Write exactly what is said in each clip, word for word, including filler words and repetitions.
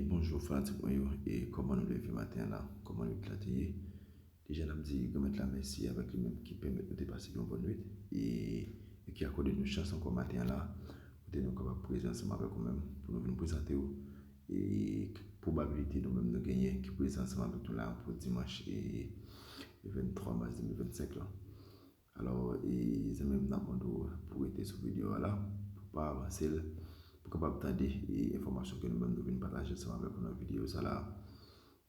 Bonjou fanatik mwen yo, e kòman nou leve maten an la? Kòman nwit la te ye? Deja n ap di Granmèt la mèsi avèk li menm ki pèmèt nou te pase yon bòn nwit e, e ki akòde nou chans ankò maten an la, kote nou kapab prezan ansanm avèk ou menm pou nou vin prezante w e pwobabilite nou menm nou genyen ki prezan ansanm avèk nou la pou dimanch e venntwa mas de mil vennsenk la. Alò, e zanmi m, n ap mande w pou rete sou videyo a la, pou pa avanse l, pou kapab tande e enfòmasyon ke nou menm nou vin pataje ansanm avèk ou nan videyo sa la.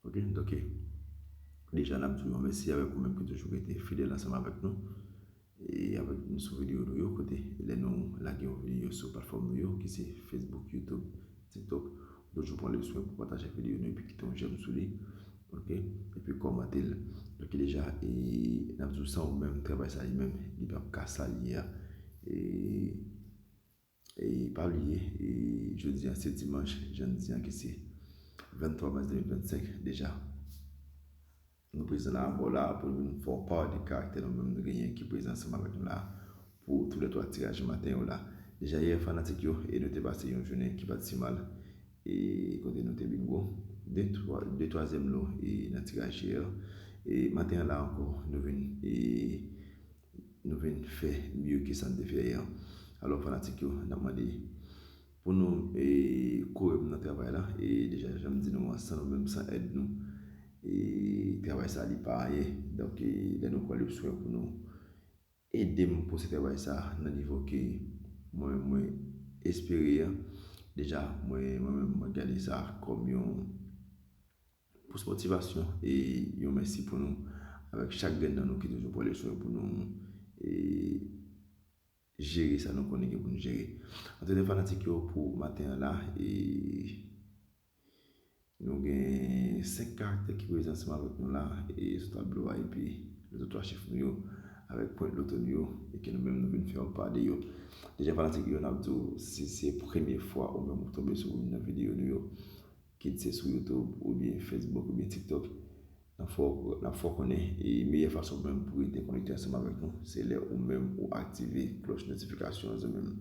Ok, donk, deja n ap di w yon mèsi avèk ou menm ki toujou rete fidèl ansanm avèk nou e avèk nou sou videyo nou yo, kote lè nou lage yon videyo sou platfòm nou yo, ki se Facebook, YouTube, TikTok, ou toujou pran le swen pou pataje videyo nou epi kite yon jèm sou li. Ok, epi kòmante l. Donk, deja, e n ap di w, san ou menm, travay sa li menm, li p ap ka sa l ye a. E, e pa bliye, e jodi a se dimanch, jan n di an, ki se venntwa mas de mil vennsenk. Deja, nou prezan la avè w la pou nou vin fè w pa de karaktè nou menm nou genyen ki prezan ansanm avèk nou la pou tou lè twa tiraj maten yo la. Deja yè, fanatik yo, e nou te pase yon jounen ki pa t si mal, e kote nou te bingo de twa, de twazyèm lo e nan tiraj yè. E maten an la ankò, nou vin, e nou vin fè mye ke sa n te fè yè. Alò, fanatik yo, n ap mande pou nou e kore m nan travay la. E deja, jan m di nou an, san nou menm, san èd nou, e travay sa li pa anyen. Donk, e lè nou pran le swen pou nou ede m pouse travay sa nan nivo ke mwen, mwen espere an, deja, mwen, mwen menm, mwen gade sa kòm yon pous motivasyon e yon mèsi pou nou avèk chak grenn nan nou ki toujou pran le swen pou nou e jere sa nou konnen gen pou nou jere. Antouka, fanatik yo, pou maten an la, e nou gen senk karaktè ki prezan ansanm avèk nou la, e sou tablo a, epi loto twa chif nou yo, avèk pwent loto nou yo, e ke nou menm nou vin fè yon pa de yo. Deja, fanatik yo, n ap di w, si se premye fwa ou menm ou tonbe sou youn nan videyo nou yo, kit se sou YouTube oubyen Facebook oubyen TikTok, n ap fè w, n ap fè w konnen, e meyè fason menm pou rete konekte ansanm avèk nou, se lè ou menm ou aktive klòch notifikasyon an, zanmi m.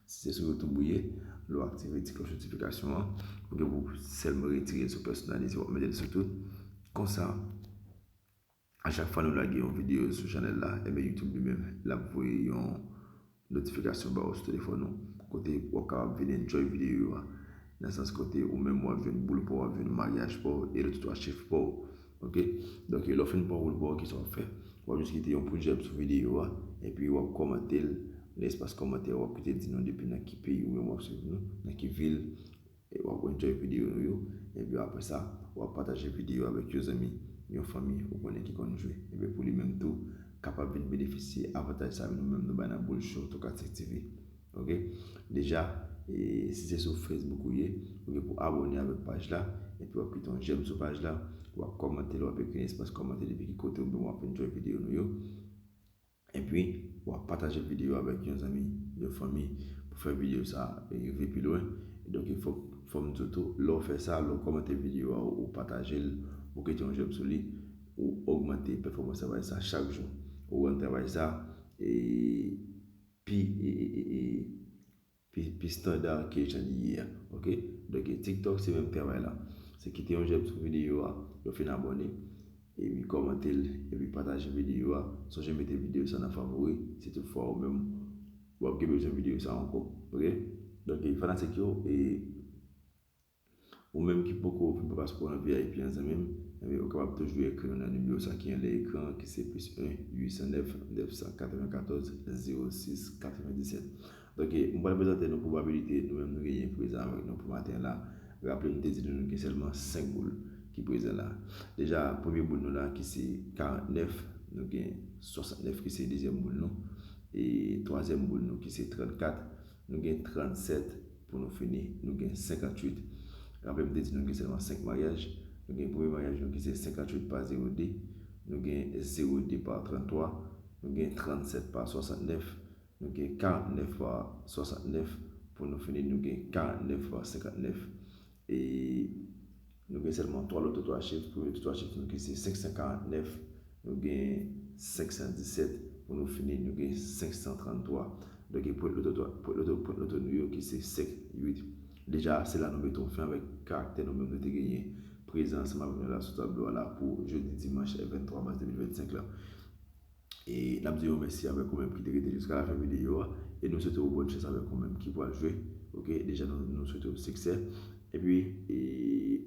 Si se sou YouTube ou ye, lè w aktive ti klòch notifikasyon an, ou gen pou sèlman retire l sou pèsonalize, w ap mete l sou tout. Konsa, a chak fwa nou lage yon videyo sou chanèl la, ebyen, YouTube li menm, l ap voye yon notifikasyon ba ou sou telefòn ou, kote w ap kapab vin enjoy videyo yo a. Nan sans kote ou menm w ap jwenn boul pa w, w ap jwenn maryaj pa w, e loto twa chif pa w. Ok? Donk, lè w fin pran boul pa w, kisa w ap fè? W ap jis kite yon pout jèm sou videyo a, epi w ap kòmante l nan espas kòmantè, w ap kite di nou depi nan ki peyi ou menm w ap swiv nou, nan ki vil, e w ap enjoy videyo nou yo, epi apre sa, w ap pataje videyo avèk yon zanmi, yon fanmi ou konnen ki konn jwe, epi pou li menm tou, kapab vin benefisye avantaj sa nou menm nou bay nan Boul Show Tokatèk T V. Ok? Deja, e si se sou Facebook ou ye, ou gen pou abòne avèk paj la, epi w ap kite yon jèm sou paj la, w ap kòmante l, w ap ekri nan espas kòmantè depi ki kote ou menm w ap enjoy videyo nou yo. Epi, w ap pataje videyo avèk yon zanmi, yon fanmi, pou fè videyo sa a rive pi lwen. Donk, fò, fò m di w tou, lè w fè sa, lè w kòmante videyo a, ou pataje l, ou kite yon jèm sou li, ou ogmante pèfòmans travay sa chak jou. Ou rann travay sa, e, pi, e, e, e, e, pi, pi standard ke jan li ye a. Ok? Donk, TikTok se menm travay la. Se kite yon jèm sou videyo a, lè w fin abòne, epi kòmante l, epi pataje videyo a. Sonje mete videyo sa nan favori, si tout fwa ou menm, w ap gen bezwen videyo sa ankò. Ok? Donk, fanatik yo, e ou menm ki poko fè paspò nan V I P an, zanmi m, ebyen, ou kapab toujou ekri nou nan nimewo sa ki anlè ekran an, ki se plis en, uit san nèf, nèf san katrevenkatòz, zewo sis, katrevendiset. Donk, m pral prezante nou pwobabilite nou menm nou genyen prezan avèk nou pou maten an la. Raple m te di nou, nou gen sèlman senk boul ki prezan la. Deja, premye boul nou la ki se karannèf, nou gen swasannnèf ki se dezyèm boul nou, e twazyèm boul nou ki se trannkat, nou gen trannsèt, pou nou fini, nou gen senkantuit. Raple m te di nou gen sèlman senk maryaj. Nou gen premye maryaj nou ki se senkantuit pa zewo de, nou gen zewo de pa tranntwa, nou gen trannsèt pa swasannnèf, nou gen karannèf pa swasannnèf, pou nou fini, nou gen karannèf pa senkantnèf. E nou gen sèlman twa loto twa chif. Premye loto twa chif nou ki se senk san karannèf, nou gen senk san disèt, pou nou fini, nou gen senk san tranntwa. Donk, pwent loto, pwent loto, pwent loto nou yo ki se senk, uit, Deja, se la nou mete yon fen avèk karaktè nou menm nou te genyen prezan ansanm avèk nou la sou tablo a la pou jodi dimanch venntwa mas de mil vennsenk la. E n ap di yon mèsi avèk ou menm ki te rete jiska lafen videyo a. E nou swete w bòn chans avèk ou menm ki pral jwe. Ok, deja nou, nou swete w siksè. Epi, e,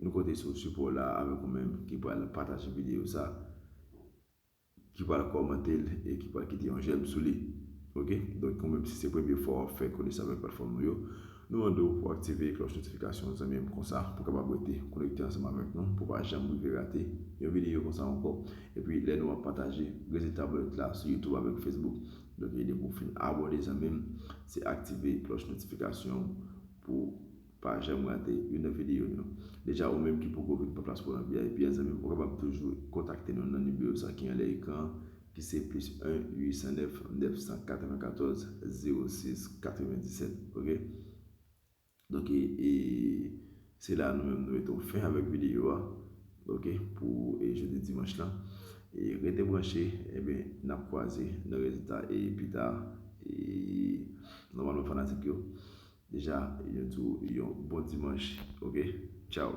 nou konte sou sipò la avèk ou menm ki pral pataje videyo sa, ki pral kòmante l e ki pral kite yon jèm sou li. Ok? Donk, ou menm si se premye fwa w ap fè konesans avèk platfòm nou yo, nou mande w pou aktive klòch notifikasyon zanmi m konsa pou kapab rete konekte ansanm avèk nou pou pa janm rive rate yon videyo konsa ankò. Epi lè nou ap pataje rezilta bòlèt la sou YouTube avèk Facebook. Donk ede pou fin abòne zanmi m, se aktive klòch notifikasyon pou pa janm rate youn nan videyo nou. Deja ou menm ki poko vin pran plas pou w nan V I P a zanmi m, ou kapab toujou kontakte nou nan nimewo sa ki anlè ekran an, ki se plis en uit san nèf nèf san katrevenkatòz zewo sis katrevendiset. Ok? Donk, e, e, se la nou menm nou mete yon fen avèk videyo a. Ok? Pou e, jodi dimanch lan. E rete branche, ebyen, n ap kwaze nan rezilta e pita. E nòmalman fanatik yo, deja, yo di w yon bon dimanch. Ok? Tchaw.